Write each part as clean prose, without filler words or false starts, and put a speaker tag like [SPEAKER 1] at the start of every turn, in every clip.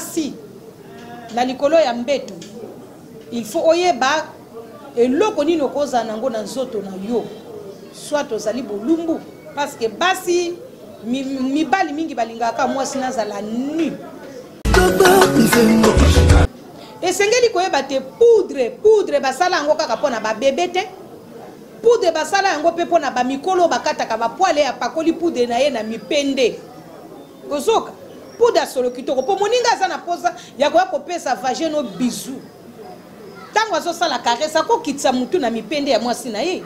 [SPEAKER 1] mwasi na likolo ya mbeto, il faut oyeba eloko nini okozala nango na nzoto na yo, soit ozali bolumbu, parce que basi mibali mingi balingaka mwasi nazala nu. Esengeli koyeba te poudre, poudre basala yango kaka mpo na ba bebe te. Poudre basala yango mpe mpo na ba mikolo bakataka ba poils, apakoli poudre na ye na mipende. Ozoka poudre ya solo kitoko mpo moninga aza na posa ya koya kopesa vagin no bisou. Ntango azosala caresse akokitisa mutu na mipende ya mwasi na ye.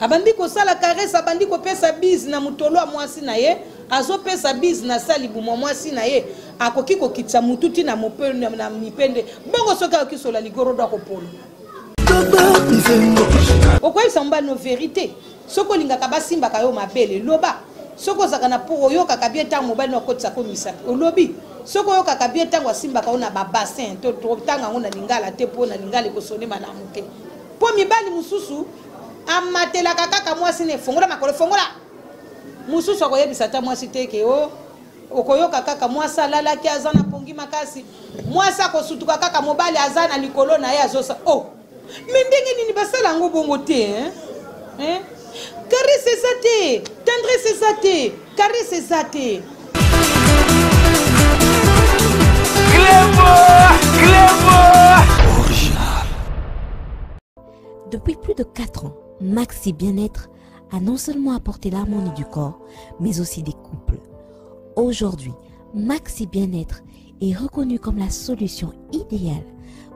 [SPEAKER 1] Abandi kosala caresse, abandi kopesa bise na motolo ya mwasi na ye, azopesa bise na sa libumu ya mwasi na ye, akoki kokitisa mutu ti na na mipende. Bongo soki ayoki solo ya ligorodo akopola. Okoyebisa mobali no verite. Soki olingaka basimbaka yo mabele, loba. Soki ozalaka na po oyokaka bien ntango mobali no akotisaka yo misapi, olobi. Soki oyokaka bien ntango asimbaka yo na ba bassin, to totanga yango na lingala te po na lingala ekosone malamu te. Po mibali mosusu amatelaka kaka mwasi ne fongola makolo, fongola. Mosusu akoyebisa ata mwasi te ke o okoyoka kaka mwasi alalaki aza na pongi makasi, mwasi akosutuka kaka mobali aza na likolo na ye azosa oh. Mais ndenge nini basala yango bongo te hein? Hein? Caresse eza te, tendresse eza te, caresse eza te.
[SPEAKER 2] Original.
[SPEAKER 3] Depuis plus de 4 ans, Maxi Bien-être a non seulement apporté l'harmonie du corps, mais aussi des couples. Aujourd'hui, Maxi Bien-être est reconnu comme la solution idéale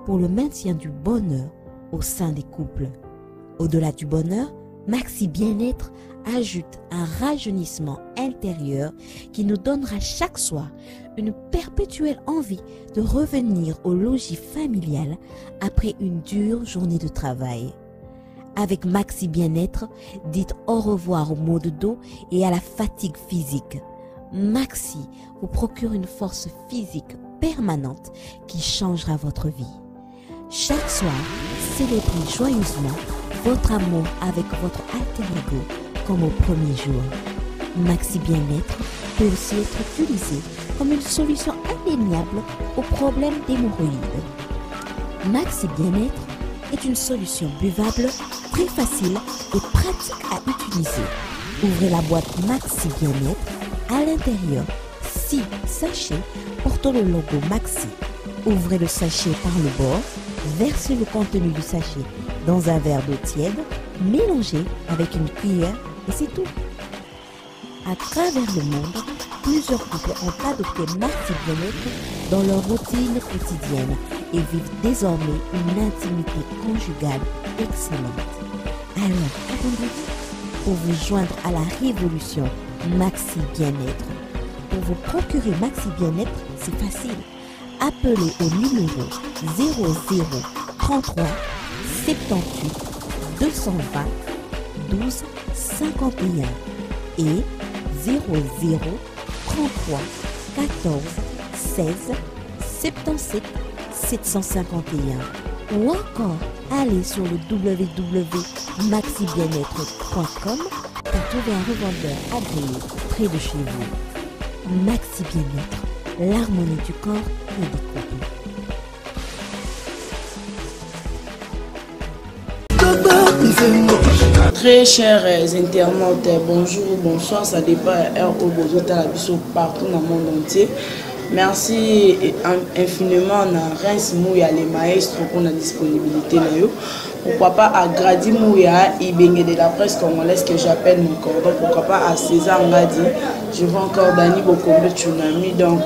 [SPEAKER 3] pour le maintien du bonheur au sein des couples. Au-delà du bonheur, Maxi Bien-être ajoute un rajeunissement intérieur qui nous donnera chaque soir une perpétuelle envie de revenir au logis familial après une dure journée de travail. Avec Maxi Bien-être, dites au revoir aux maux de dos et à la fatigue physique. Maxi vous procure une force physique permanente qui changera votre vie. Chaque soir, célébrez joyeusement votre amour avec votre alter ego comme au premier jour. Maxi Bien-être peut aussi être utilisé comme une solution indéniable aux problèmes d'hémorroïdes. Maxi Bien-être est une solution buvable, très facile et pratique à utiliser. Ouvrez la boîte Maxi Bien-être. À l'intérieur, 6 sachets portant le logo Maxi. Ouvrez le sachet par le bord, versez le contenu du sachet dans un verre d'eau tiède, mélangez avec une cuillère et c'est tout. À travers le monde, plusieurs couples ont adopté Maxi Bien-être dans leur routine quotidienne et vivent désormais une intimité conjugale excellente. Alors, qu'attendez-vous pour vous joindre à la révolution Maxi Bien-être? Pour vous procurer Maxi Bien-être, c'est facile. Appelez au numéro 00 33 78 220 12 51 et 00 33 14 16 77 751 ou encore allez sur le w w w point maxi bien être point com pour trouver un revendeur agréé près de chez vous. Maxi Bien-être, l'harmonie du corps et des couples.
[SPEAKER 4] Très chers internautes, bonjour, bonsoir, ça dépend heure oyo bozotala biso partout dans le monde entier. Merci infiniment na Reims Mouya, le maestro, pour la disponibilité na yo. Pourquoi pas à Grady Mouya, Ibenge de la presse congolaise que j'appelle mon cordon. Pourquoi pas à César Ngadi, je vois encore Dani Bokombe Tsunami. Donc,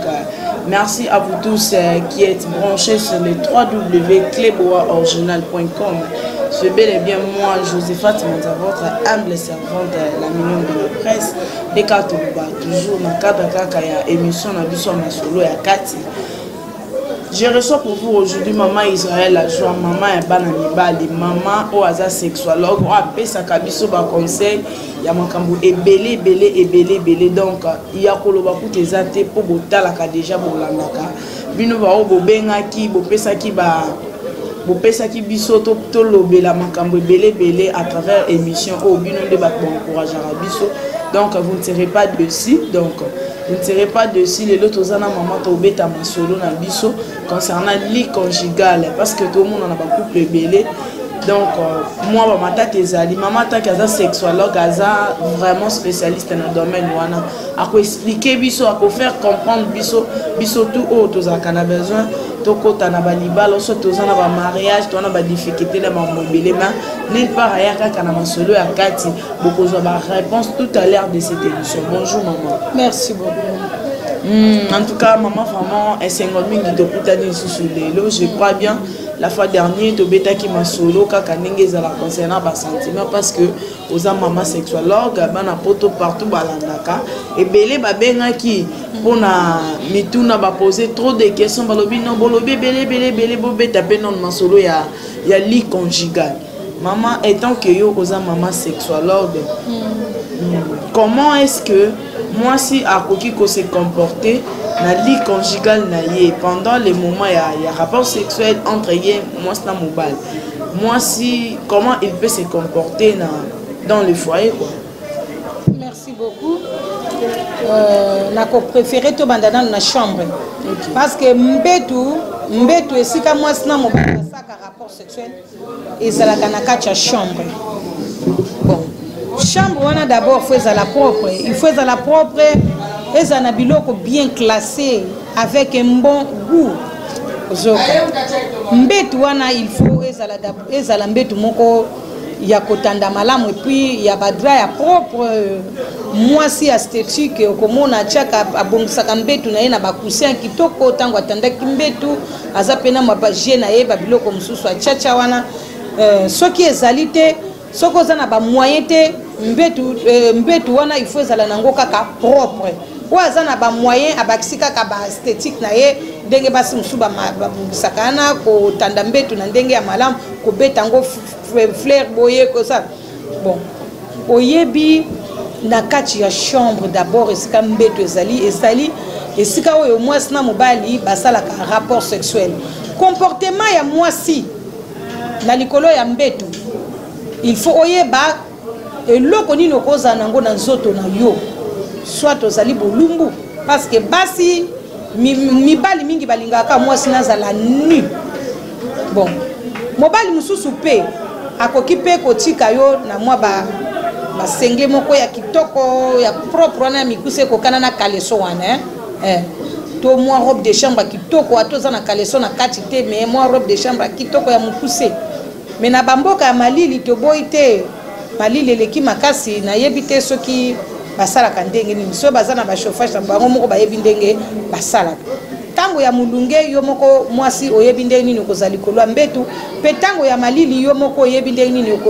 [SPEAKER 4] merci à vous tous qui êtes branchés sur le trois w cleboa original point com. C'est bel et bien moi, Josephat Manza, votre humble servante, la mignonne de la presse. Deka Toluba, toujours dans le cadre kaka ya émission na biso ya masolo ya kati. Je reçois pour vous aujourd'hui Maman Israël la joie, maman ya bana mibali, maman oyo aza sexuologue, oyo apesaka biso ba conseil ya makambo ebele ebele ebele ebele. Donc ya koloba kutu eza te po botalaka déjà, bolandaka bino ba oyo bobengaki, bopesaki ba bopesaki biso tolobela makambo ebele ebele à travers émission oyo bino nde bato ba encourageaka biso. Donc vous ne serez pas déçus. Donc Vous ne serez pas dessus lelo toza na maman tobeta masolo na biso concernant lit conjugal parce que tomona na ba couple ebele donc euh, moi bamatata ezali mama ataki aza sexuologue aza vraiment spécialiste na domaine wana akoexplike biso akofaire comprendre biso biso tout oyo tozalaka na besoin tokota na balibala so toza na bamariage toza na badifficulté na mambo ebele ma nulle part aya kaka na masolo ya kati bokozwa ba réponse tout à l'heure de cette émission. Bonjour maman.
[SPEAKER 1] Merci beaucoup.
[SPEAKER 4] Mm, en tout cas, maman, vraiment, esengo mingi tokutani lisusu lelo, je crois bien la fois dernière tobetaki masolo kaka ndenge ezala concernant ba sentiment parce que oza mama sexuologue bana poto partout balandaka ebele babengaki mpona mituna bapose trop de questions balobi non bolobi ebele ebele ebele bobeta mpe nono masolo ya, ya lit conjugal. Maman, étant que yo oza maman sexuologue, mm. comment est-ce que mwasi akoki ko se comporter na lit conjugal na ye pendant le moment ya, ya rapport sexuel entre ye mwasi na mobali mwasi comment il peut se comporter na, dans le foyer quoi?
[SPEAKER 1] Merci beaucoup. Euh, nako préféré tobanda nanu na chambre okay. Parce que mbetu mbetu esika mwasi na mobali basaka rapport sexuel ezalaka na kati ya chambre. Bon, chambre wana d'abord faut ezala propre, il faut ezala propre, ezala na biloko bien classé avec un bon goût. Ozoka mbetu wana il faut ezala, ezala mbetu moko ya kotanda malamu epuis ya badra ya propre. Mwasi ya esthétique okomona atiaka abongisaka mbetu na ye na bacoussin ya kitoko. Ntango atandaki mbetu aza pena mwa baje na ye babiloko mosusu atiatia wana. Soki ezali te, soki oza na bamoyen te, mbetu wana il faut ezala nango kaka propre. Oyo aza na bamoyen abakisi kaka baesthétique na ye, ndenge basi mosusu babongisaka wana, kotanda mbetu na ndenge ya malamu, kobeta yango fleur boye kosala. Bon, oyebi na kati ya chambre d'abord esika mbetu ezali, ezali esika oyo mwasi na mobali basalaka rapport sexuel. Comportement ya mwasi na likolo ya mbetu, il faut oyeba eloko nini okozala nango na nzoto na yo, soit ozali bolumbu, parce que basi mibali mingi balingaka mwasi nazala nu. Bon, mobali mosusu pe akoki pe kotika yo na mwa basenge moko ya kitoko ya propre wana ya mikuse ekokana na caleçon wana, hein? To mwa robe de chambre ya kitoko, ata oza na caleçon na kati te, mais mwa robe de chambre ya kitoko ya mokuse. Mais na bamboka ya malili toboyi te, malili eleki makasi, nayebi te soki basalaka ndenge nini, soki baza na bachauffage na bango moko bayebi ndenge basalaka. Ntango ya molunge yo moko mwasi oyebi ndenge nini okozala likolo ya mbetu, mpe ntango ya malili yo moko oyebi ndenge nini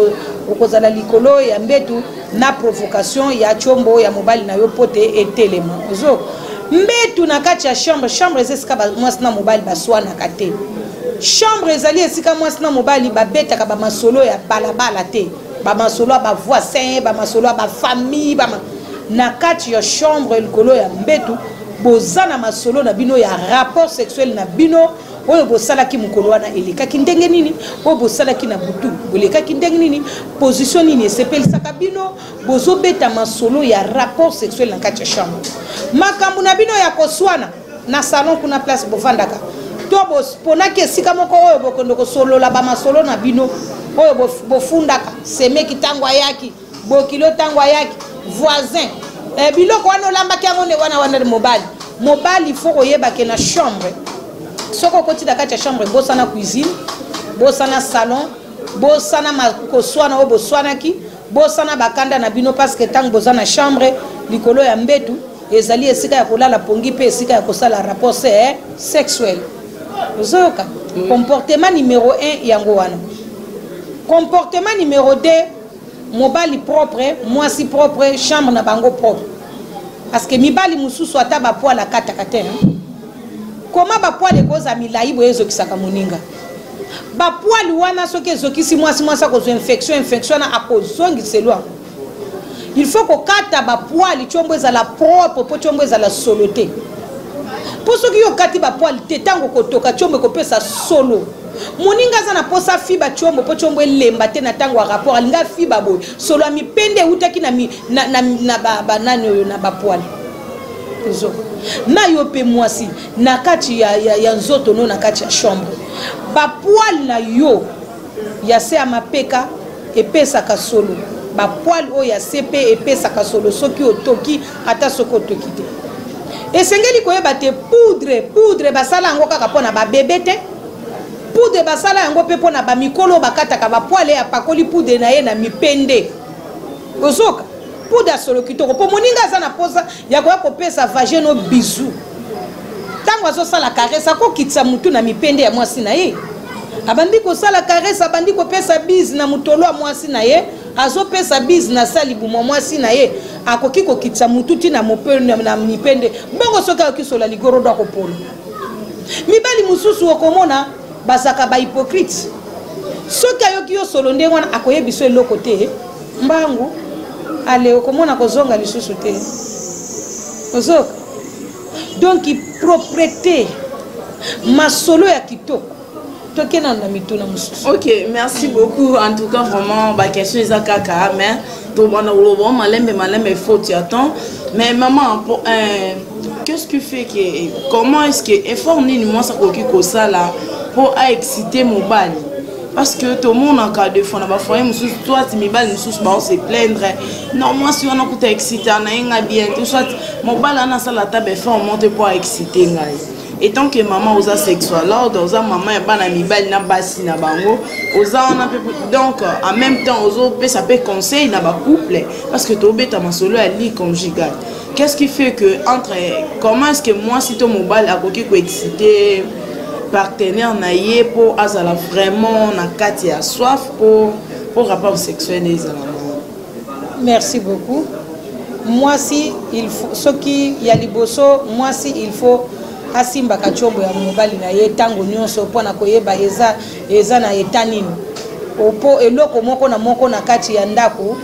[SPEAKER 1] okozala likolo ya mbetu na provocation ya chombo ya mobali na yo po te etelema. Ozo mbetu na kati ya chambre, chambre eza esika mwasi na mobali baswanaka te. Chambre ezali esika mwasi na mobali babetaka ba masolo ya balabala te, ba masolo ya ba voisin, ba masolo ya ba famille, ba na kati ya chambre likolo ya mbetu boza na masolo na bino ya rapport sexuel na bino oyo bosalaki mokolo wana elekaki ndenge nini, oyo bosalaki na butu bolekaki ndenge nini, position nini esepelisaka bino, bozobeta masolo ya rapport sexuel na kati ya chambre. Makambo na bino ya koswana na salon kuna place bofandaka, to boponaki esika moko oyo bokende kosolola ba masolo na bino oyo bofundaka semeki ntango ayaki, bokilo ntango ayaki, voisin. Biloko wana olambaki yango nde wana wana mobali. Mobali faut koyeba ke na chambre, soki okoti na kati ya chambre, bosana cuisine, bosana salon, bosana koswana oyo boswanaki, bosana bakanda na bino, parce que ntango boza na chambre likolo ya mbetu ezali esika ya kolala pongi mpe esika ya kosala rapport sexuel. Ozoyoka? Comportement numéro 1 yango wana. Comportement numéro 2, mobali propre, mwasi propre, chambre na bango propre. Parce que mibali mosusu ata ba poil akataka te, hein? Koma ba poil ekoza milayi boye ezokisaka moninga. Ba poil wana soki ezokisi mwasi, mwasi akozwa infection, infection wana akozongiselo yango. Il faut kokata ba poil tshombo ezala propre po tshombo ezala solo te. Po soki yo okati ba poil te, tango kotoka tshombo ekopesa solo. Moninga aza na posa fiba tshombo po tshombo elemba te na tango ya rapport, alinga fiba boye. Solo ya mipende eutaki na mi, na, na, na ba, ba nani oyo na ba poil. Ozoka na yo mpe mwasi na kati ya, ya, ya nzoto no na kati ya chambre, bapoile na yo ya se ya mapeka epesaka solo, bapoile oyo ya se mpe epesaka solo soki otoki, ata soki otoki te. Esengeli koyeba te poudre, poudre basala yango kaka mpo na babebe te. Poudre basala yango mpe mpo na bamikolo bakataka bapoile, apakoli poudre na ye na mipende. Ozoka poudre ya solo kitoko mpo moninga aza na mposa ya koya kopesa vagin no bizu. Ntango azosala caresse, akokitisa motu na mipende ya mwasi na ye, abandi kosala caresse, abandi kopesa bize na motolo ya mwasi na ye, azopesa bize na sa libumu ya mwasi na ye, akoki kokitisa motu ti na mipende. Bongo soki ayoki sola ligorodo, akopona. Mibali mosusu okomona bazalaka bahypocrite. Soki ayoki yo solo ndenge wana, akoyebi so eloko te, mbangu ale okomona kozonga lisusu te. Ozoka donc propreté, masolo ya kitoko. Toke nano na mituna mosusu.
[SPEAKER 4] Ok, merci beaucoup. En tout cas, vraiment baquestion eza kaka, mais tobanda koloba malembe malembe, faute ya temps. Mais maman, pour, qu'est-ce qui fait que, comment est-ce que, effort nini mwasi akoki kosala mpo aexcite mobali? Parce que tomonaka deux fois na bafoyer mosusu, soit mibali mosusu bao se plaindre: non, mwasi wana kuta excite na ye nga bien te, soit mobali wana asala ata baeffort mo te mpo aexcite ngai. Étant que mama oza sexuologue, oza mama ya bana mibali na basi na bango, oza wana mpe, donc en même temps ozopesa mpe conseil na bacouple, parce que tobeta masolo ya lit conjugal. Qu'est-ce qui fait que entre, comment est-ce que mwasi to mobali akoki koexcite partenaire na ye mpo azala vraiment na kati ya soif mpo rapport sexuel ezala?
[SPEAKER 1] Merci beaucoup. Mwasi, il faut, soki ya liboso, mwasi il faut asimbaka tiombo ya mobali na ye ntango nyonso mpona koyeba eza na eta nini. Mpo eloko moko na moko na kati ya ndako,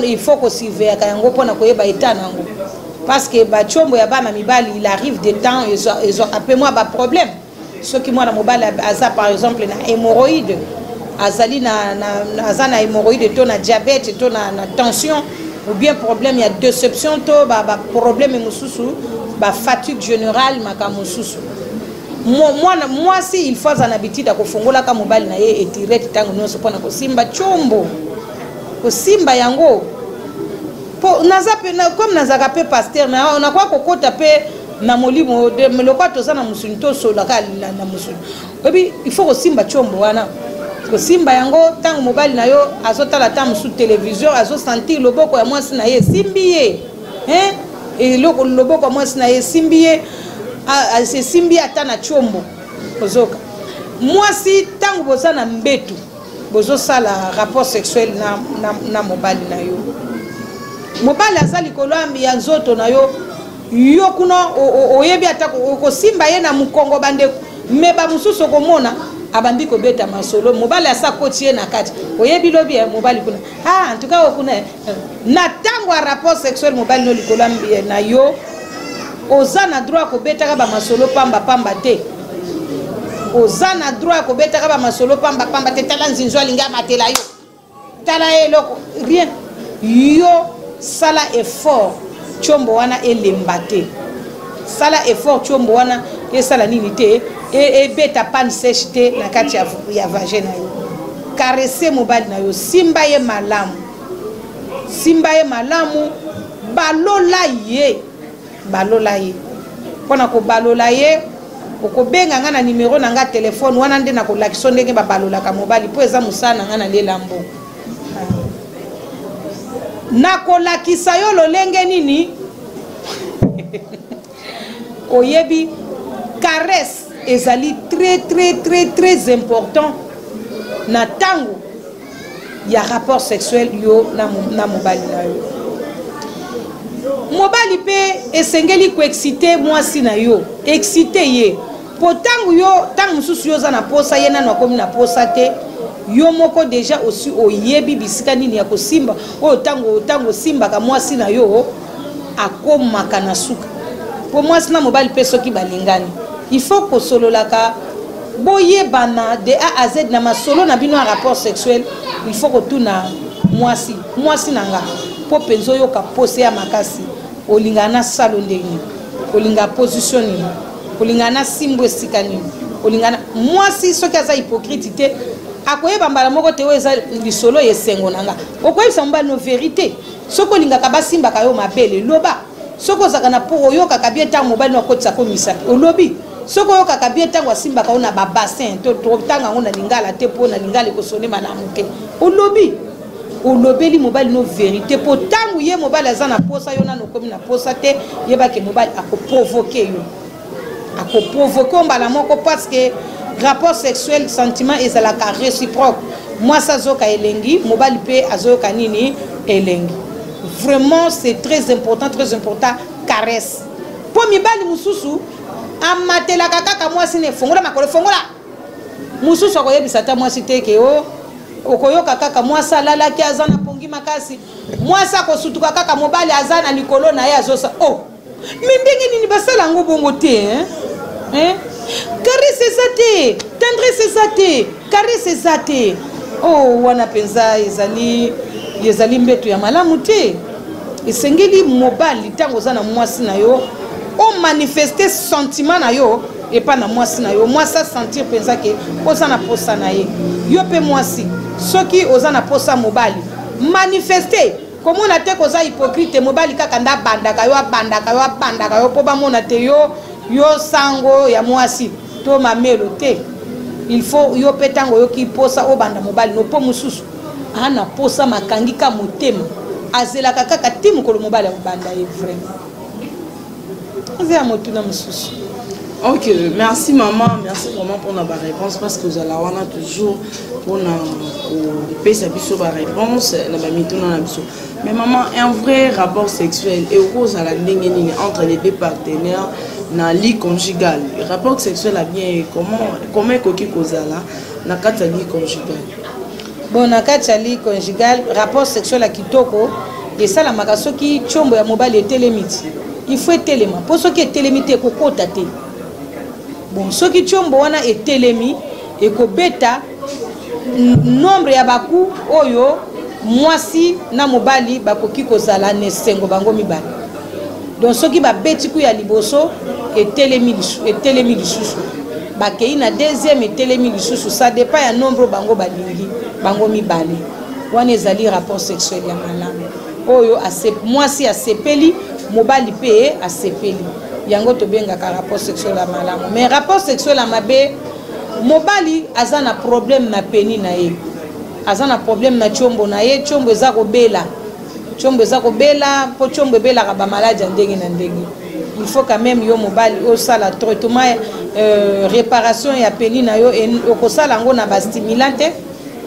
[SPEAKER 1] il faut kosurveillaka yango mpona koyeba eta na yango, parce que batiombo ya bana mibali, il arrive des temps ezwaka mpe mwa baproblème. Soki mwana mobali aza par exemple na hémorroïde, azali na, aza na hémorroïde to na diabète to na tension ou bien problème ya déception to baproblème ba mosusu, bafatigue générale, makambo mosusu, mwana mwasi il faut aza na habitude akofungolaka mobali na ye etirete ntango nyonso mpona kosimba tiombo, kosimba yango. Mpo naza mpe, comme nazalaka mpe pasteur, nakoka kokɔta mpe na molimo. Lokola toza na mosuni, tosolaka na mosuni, oyebi, il faut kosimba tiombo wana, kosimba yango ntango mobali na yo azotala ta mosusu télévision, azosentir loboko ya mwasi na ye esimbi ye, eloko loboko ya mwasi na ye esimbi ye, esimbi ye ata na tiombo. Ozoka mwasi, ntango boza na mbetu, bozosala rapport sexuel na mobali na yo, mobali aza likolo ya nzoto na yo, yo kuna oyebi ata okosimba ye na mokongo. Bandeko, me bamosusu okomona abandi kobeta masolo, mobali asa koti ye na kati, oyebi lobi ya mobali kuna, ah, en tout cas kuna na ntango ya rapport sexuel, mobali no likolo na yo, oza na droit kobetaka bamasolo pamba pamba te. Oza na droit ya kobetaka bamasolo pamba pamba te. Tala nzinzo alingi amatela yo, tala ye eloko, rien. Yo sala effort tiombo wana elemba te. Sala effort tiombo wana esala nini te, ebeta panne sèche te na kati ya vagin na yo. Caresse mobali na yo, simba ye malamu, simba ye malamu, balola ye, balola ye. Mpona kobalola ye, okobenga nga na nimero na nga telefone wana nde nakolakisa ndenge babalolaka mobali, mpo eza mosala na nga na lela mbongo. Nakolakisa yo lolenge nini. Oyebi, caresse ezali très très très très important na ntango ya rapport sexuel yo na mobali na yo. Mobali mpe esengeli koexcite mwasi na yo, excite ye, mpo ntango yo, ntango mosusu yo oza na posa, ye nano akomi na posa te. Yo moko deja osi oyebi bisika nini ya kosimba oyo ntango osimbaka mwasi na yo akomaka na suka. Mpo mwasi na mobali mpe soki balingani, il faut kosololaka, boyebana de A à Z na masolo na bino ya rapport sexuel. Il faut kotuna mwasi: mwasi na nga, mpo mpenza oyoka pose ya makasi, olingaka nasalo ndenge nini? Olinga position nini? Olinga na simbo esika nini? Olinga na mwasi soki aza hypocrite te akoyeba mbala moko te oyo eza lisolo ya esengo na nga. Okoyebisa mobali no verite. Soki olingaka basimbaka yo mabele, loba. Soki ozalaka na po oyokaka bien ntango mobali no akotisaka yo misapi, olobi. Soki oyokaka bien ntango asimbaka yo na ba bassin, to totanga yango na lingala te mpo na lingala ekosone malamu te, olobi. Olobeli mobali no verite mpo ntango ye mobali aza na posa, yo nano okomi na posa te, yeba ke mobali akoprovoke yo. Akoprovoke yo mbala moko parce que rapport sexuel, sentiment ezalaka réciproque. Mwasi azoyoka elengi, mobali mpe azoyoka nini? Elengi. Vraiment c'est très important, très important, caresse. Mpo mibali mosusu amatelaka kaka mwasi ne fongola makolo, fongola. Mosusu akoyebisa ata mwasi te ke o okoyoka kaka mwasi alalaki aza na pongi makasi, mwasi akosutuka kaka mobali aza na likolo na ye azosa oh. Me ndenge nini basala yango bongo te, hein? Hein? Caresse eza te, tendresse eza te, caresse eza te. Oh, wana mpenza ezali ezali mbeto ya malamu te. Esengeli mobali ntango oza na mwasi na yo omanifeste sentiment na yo epa na mwasi na yo, mwasi asentir mpenza ke oza na posa na ye. Yo mpe mwasi soki oza na posa mobali, manifeste. Komona te koza hypocrite, mobali kaka nde abandaka yo, abandaka yo, abandaka yo mpo bamona te yo yo sango ya mwasi to mamelo te. Il faut yo mpe ntango oyoki posa obanda mobali no, mpo mosusu ana posa makangi ka motema, azelaka kaka ti mokolo mobali akobanda ye. Vraiment eza ya motuna mosusu.
[SPEAKER 4] Ok, merci maman, merci vraiment pour la réponse parce que vous allez avoir toujours pour kopesa biso ba réponse na ba mituna na biso. Mais maman, un vrai rapport sexuel et okozala ndenge nini entre les deux partenaires na lit conjugal? Rapport sexuel a bien comment ekoki kozala na kati ya lit conjugal?
[SPEAKER 1] Bon, na kati ya lit conjugal, rapport sexuel ya kitoko esalamaka soki tshombo ya mobali etelemi ti. Il faut etelema, po soki etelemi te ekokota te. Bon, soki tshombo wana etelemi ekobeta nombre ya baku oyo mwasi na mobali bakoki kozala na esengo bango mibale. Donc soki babeti ku ya liboso etelemi etelemi lisusu, bakei na deuxième etelemi lisusu, ça dépend ya nombre bango balingi bango mibale. Wana ezali rapport sexuel ya malamu oyo mwasi asepeli, mobali mpe asepeli. Yango tobengaka rapport sexuel ya malamu. Mais rapport sexuel ya mabe, mobali aza na problème na peni na ye, aza na problème na tshombo na ye, tshombo eza kobela, tshombo eza kobela, po tshombo ebelaka ba maladi ya ndenge na ndenge. Il faut quand même yo mobali osala traitement, réparation ya peni na yo, okosala yango na ba stimulant te,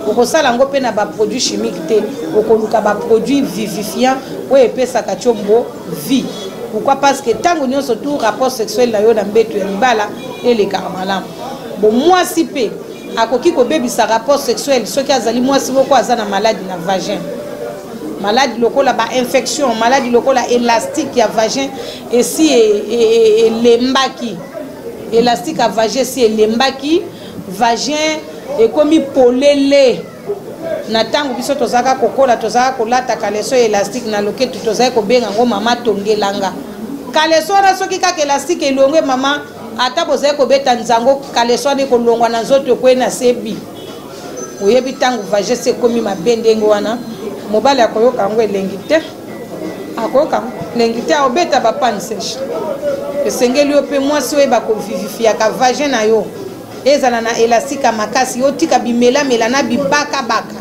[SPEAKER 1] okosala yango mpe na ba produit chimique te, okoluka ba produit vivifiant oyo epesaka tshombo vie. Pourquoi? Parce que ntango nyonso tout rapport sexuel na yo na mbeto ya libala elekaka malamu. Bon, mwasi mpe akoki kobebisa rapport sexuel soki azali mwasi moko aza na maladi na vagin, maladi lokola ba infection, maladi lokola élastique ya vagin esi elembaki, élastique ya vagin esi elembaki, vagin ekomi polele. Na ntango biso tozalaka kokola, tozalaka kolata kaleso ya élastique na loketu, tozalaki kobenga yango mama tongelanga. Kaleso wana soki kaka élastique elongwe, mama ata bozali kobeta nzango, kaleso wana ekolongwa na nzoto ekwei na sebi. Oyebi ntango vagin se ekomi mabe ndenge wana, mobali akoyoka yango elengi te, akoyoka elengi te, akobeta ba panne sèche. Esengeli yo mpe mwasi oyeba kovivifiaka vagin na yo, ezala na élastique ya makasi, otika bimelamela na bibakabaka,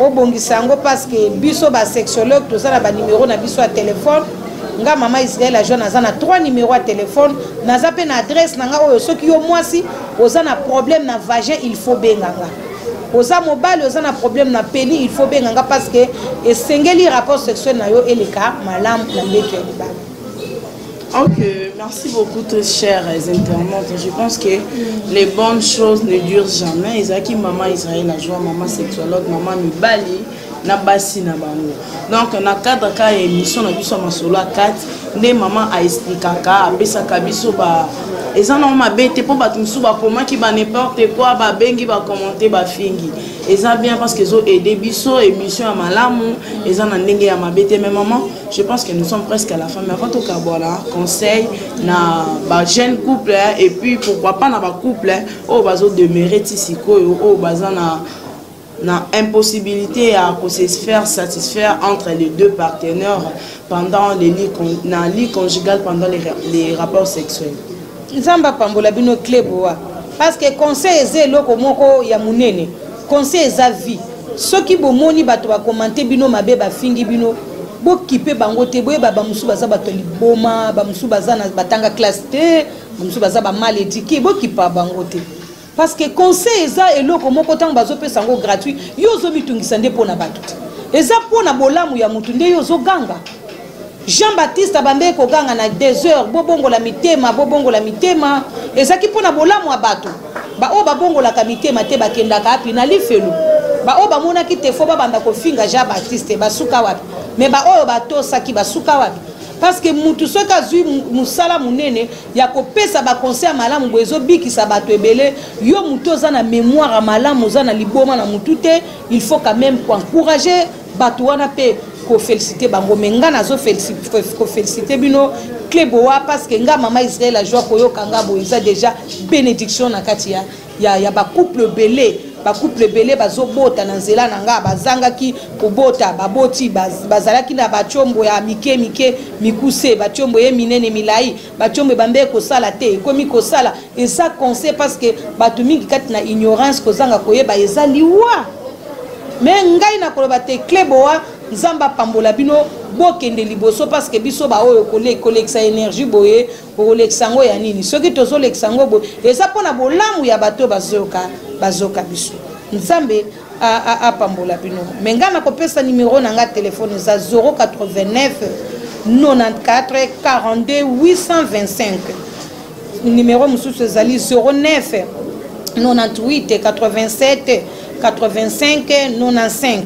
[SPEAKER 1] obongisa yango. Parce que biso ba sexologue toza na ba numéro na biso ya telefone. Nga mama Israël Ajoie naza na 3 numéro ya telefone, naza mpe na adresse na nga oyo soki yo mwasi oza na problème na vagin, il faut benga nga. Oza mobali oza na problème na pénis, il faut benga nga, parce que esengeli rapport sexuel na yo eleka malamu na mbeto ya libala.
[SPEAKER 4] Ok, merci beaucoup très chers internautes. Je pense que les bonnes choses ne durent jamais. Ezaki maman Israël Ajoie, maman sexuologue, maman Mibali. na basi na bango. Donc na cadre ka ya émission na biso ya masolo ya kati nde mama aexplikaka, apesaka biso ba eza nango mabe te, mpo bato mosusu bakomaki ba n'importe quoi, babengi, bacommente, bafingi. Eza bien parce que ezo aider biso, émission ya malamu, eza na ndenge ya mabe te. Mais maman, je pense que nous sommes presque à la fin, mais avant tokabwana, conseil na ba jeune couple et puis pourquoi pas na ba couple oyo bazo demeurer ti sikoyo, oyo baza na impossibilité ya ko se faire satisfaire entre les deux partenaires pendant les lits, na lit conjugal, pendant les rapports sexuels.
[SPEAKER 1] Nzambe apambola bino, Cleboa, parce que conseil eza eloko moko ya monene. Conseil eza vie. Soki bomoni bato bakomante bino mabe, bafingi bino, bokipe bango te. Boyeba, bamosusu baza bato ya liboma, bamosusu baza na batanga classe te, bamosusu baza bamal éduqué. Bokipa bango te, parce que conseil eza eloko moko, ntango bazopesa yango gratuit, yo ozomitungisa nde mpo na bato te. Eza mpo na bolamu ya motu nde yo ozoganga. Jean Baptiste abandaki koganga na 2 heures: "Bobongola mitema, bobongola mitema." Ezalaki mpo na bolamu ya bato. Baoyo babongolaka mitema te bakendaka api? Na lifelo. Baoyo bamonaki te fo babanda kofinga Jean Baptiste, basuka wapi? Me baoyo batosaki basuka wapi? Parce que mutu soki azwi mosala monene ya kopesa baconseil ya malamu boye, ezobikisa bato ebele. Yo motu oza na mémoire ya malamu, oza na liboma na motu te, il faut quand même koencourager bato wana mpe koféliciter bango. Me nga nazokoféliciter bino, Cleboa, parce que nga mama Israel azwa koyoka nga boye, eza déjà bénédiction na kati ya bacouple ebele. Bacouple ebele bazobota na nzela na nga, bazangaki kobota, baboti. Bazalaki na batiombo ya mike mike, mikuse, batiombo ye minene, milai, batiombo ebambe kosala te, ekomi kosala. Eza conseil, parce que bato mingi kati na ignorance, kozanga koyeba, eza liwa. Me ngai nakoloba te, Cleboa, Nzambe apambola bino, bokende liboso, parce que biso baoyo kolekisa énergie boye, okolekisa yango ya nini? Soki tozolekisa yango boye, eza mpona bolamu ya bato oyo bazoyoka biso. Nzambe apambola bino. Me ngai nakopesa nimero na ngai, telefone eza 089 94 42 825. Numéro mosusu ezali 09 98 87 85 95.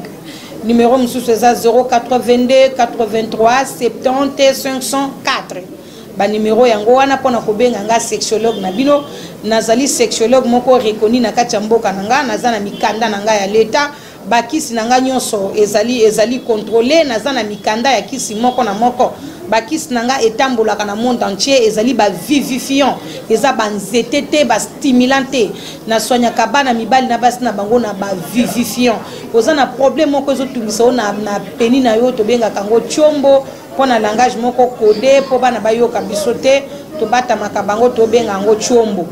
[SPEAKER 1] Numéro mosusu eza 082 83 70 504. Banimero yango wana mpona kobenga nga sexologue na bino. Nazali sexologue moko reconnu na kati ya mboka na nga. Naza na mikanda na ngai ya leta. Bakisi na ngai nyonso ezali contrôlé. Naza na mikanda ya kisi moko na moko. Bakisi na ngai etambolaka na monde entier. Ezali bavivifiant, eza banzete te, bastimulant te. Naswanyaka bana mibali na basi na bango na bavivifiant. Oza na problème moko ezotungisa yo na pénis na yo, tobengaka yango tiombo mpo na langage moko codé, mpo bana bayoka biso te, tobatamaka bango, tobenga yango tiombo.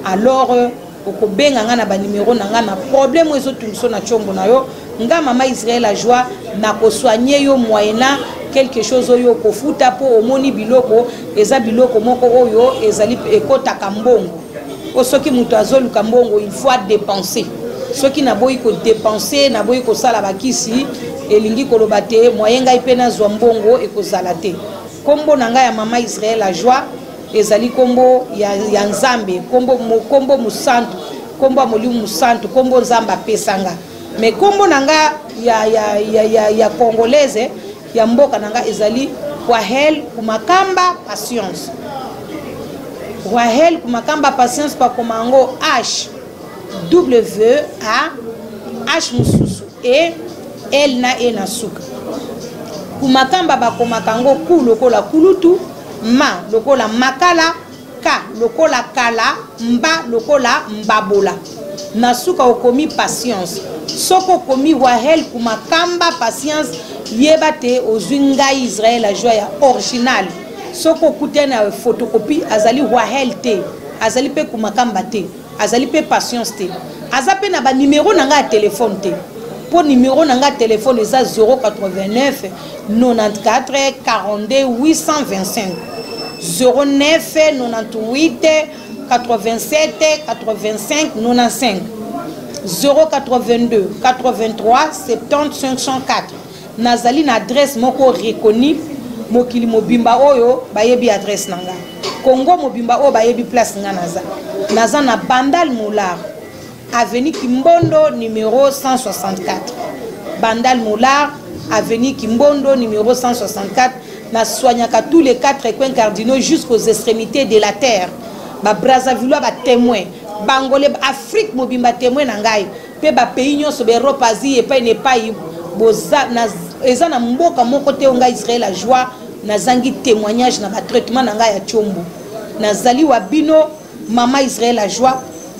[SPEAKER 1] Alors okobenga nga na banimero na nga na problème oyo ezotungisa na tiombo na yo. Nga mama Israel Ajoie, nakosoigne yo moyennant quelque chose oyo okofuta, mpo omoni biloko eza biloko moko oyo ezali ekotaka mbongo. Po soki moto azoluka mbongo, il faut adépenser. Soki naboyi kodépenser, naboyi kosala bakisi, elingi koloba te moyen ngai mpe nazwa mbongo ekozala te. Nkombo na ngai ya mama Israel Ajoie ezali nkombo ya Nzambe, nkombo mosantu, nkombo ya Molimo Mosantu, nkombo Nzambe apesanga. Me nkombo na nga ya congolaise, ya mboka na nga, ezali Wahel Kumakamba Patience. Wahel Kumakamba Patience, bakoma yango H W A H mosusu E L na E na suka. Kumakamba bakomaka yango ku lokola kulutu, ma lokola makala, ka lokola kala, mba lokola mbabola. Na suka okomi Patience. Soki okomi Wahel Kumakamba Patience, yeba te ozwi ngai Israel Ajoie ya original. Soki okutani na photocopie, azali Wahel te, azali mpe Kumakamba te, azali mpe Patience te, aza mpe na banimero na ngai ya telefone te, mpo nimero na ngai ya telefone eza 089 94 42 825, 09 98 87 85 95, 082 83 70 504. Nazali na adresse moko reconnu mokili mobimba oyo bayebi adresse na nga, Congo mobimba oyo bayebi place nga naza. Naza na Bandal Molar, avenue Kimbondo, numéro 164. Bandal Molar, avenue Kimbondo, numéro 164. Na soignaka tous les quatre coins cardinaux jusqu'aux extrémités de la terre. Ba Brazzavillois ba témoin, ba Angolais, Afrique mobimba témoin na ngai. Pe ba pays nyonso ba Europe, Asie, epai na epai boza na eza na mboka moko te ngai Israël la joie nazangi témoignage na ba traitement na ngai ya tshombo. Nazali wa bino mama Israël la joie,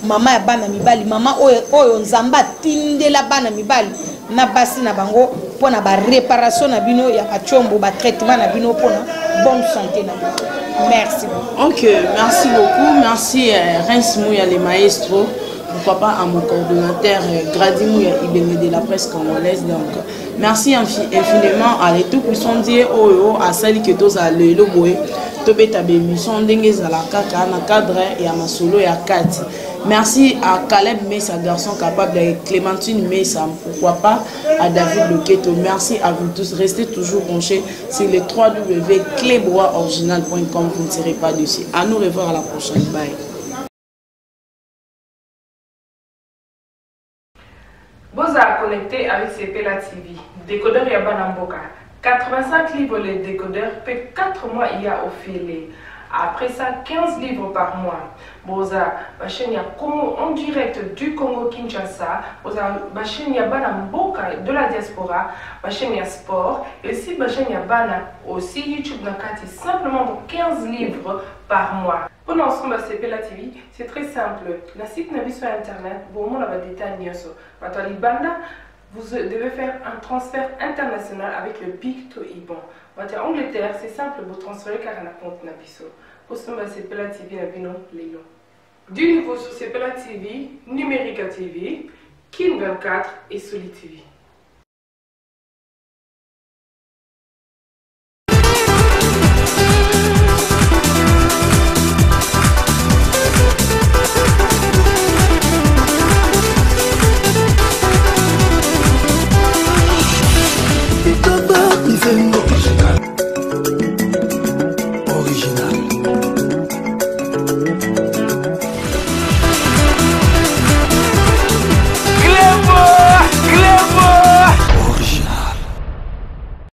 [SPEAKER 1] mama ya bana mibali, mama oyo, oyo Nzambe atindela bana mibali na basi na bango mpo na ba réparation na bino ya bachombo, ba traitement na bino mpo na bonne santé na bino. Merci beaucoup.
[SPEAKER 4] Ok, merci beaucoup. Merci euh, Reims Mouya le maestro. Pourquoi pas à mon coordonnateur euh, Grady Mouya Ibenge de la presse congolaise. Donc, merci infiniment à les tout puissant Dieu oyo asali que tozala lelo boye tobeta ba émission ndenge ezala kaka na cadre ya masolo ya kati. Merci à Caleb Messa, garçon capable, et Clémentine Messa, pourquoi pas à David Loketo. Merci à vous tous. Restez toujours branchés sur le www.cleboaoriginal.com. Vous ne serez pas dessus. À nous revoir à la prochaine. Bye.
[SPEAKER 2] Bozala connecté avec Sepela TV, décodeur ya bana mboka. 85 livres le décodeur pe 4 mois ya ofele. Après ça, 15 livres par mois. Boza ba chaîne ya Congo en direct du Congo Kinshasa, boza ba chaîne ya bana mboka de la diaspora, ba chaîne ya sport et aussi ba chaîne ya bana aussi YouTube na kati simplement pour 15 livres par mois. Pona osomba Sepela TV, c'est très simple. Na site na biso ya internet, bomona ba détails nyonso. Bato ya libanda, vous devez faire un transfert international avec le BIC to IBAN. Bato ya Angleterre, c'est simple, vous transférez kaka na compte na biso. Bosomba Sepela TV na bino lelo. Du nouveau sur Sepela TV, Numérica TV, Kin 24 et Soli TV.